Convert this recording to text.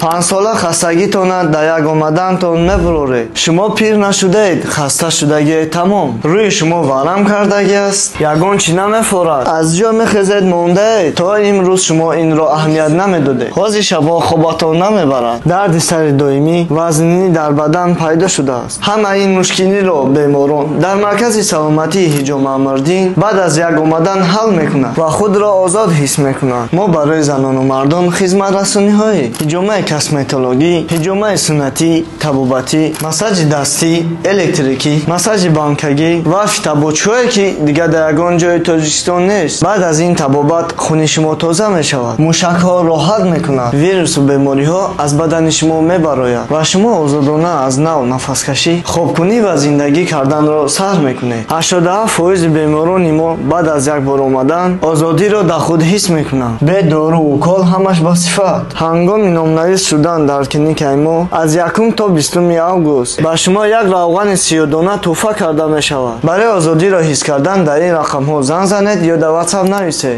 Панҷсола хастагитона дар як омадантон мебуроред. Шумо пир нашудаед, хаста шудагие тамом. Рӯи шумо варам кардагиаст, ягон чӣ намефорад. Аз ҷо мехезед, мондаед. То имрӯз шумо инро аҳамият намедодед. Ҳозир шабҳо хобатон намебарад. Дарди сари доимӣ, вазнинӣ дар бадан пайдо шудааст. Ҳамаи ин мушкилиро беморон дар маркази саломатии Ҳиҷома Амрдин баъд аз як омадан ҳал мекунанд ва худро озод ҳис мекунанд. Мо барои занону мардон хизматрасониҳои ҳиҷомаи косметологӣ, ҳиҷомаи суннатӣ, табобатӣ, массажи дастӣ, электрикӣ, массажи банкагӣ ва фитобочҳое, ки дигар дар ягон ҷои Тоҷикистон нест. Баъд аз ин табобат хуни шумо тоза мешавад, мушакҳо роҳат мекунанд, вирусу бемориҳо аз бадани шумо мебарояд ва шумо озодона аз нав нафаскашӣ, хобкунӣ ва зиндагӣ карданро сар мекунед. 87% беморони мо баъд аз як бор омадан озодиро дар худ ҳис мекунанд. Бе дору укол, ҳамаш ба сифат. Ҳангоми номнавис шудан дар клиникаи мо аз 1 то 20 август ба шумо як равғани сиёдона тӯҳфа карда мешавад. Барои озодиро ҳис кардан дар ин рақамҳо занг занед ё дар WhatsApp нависед.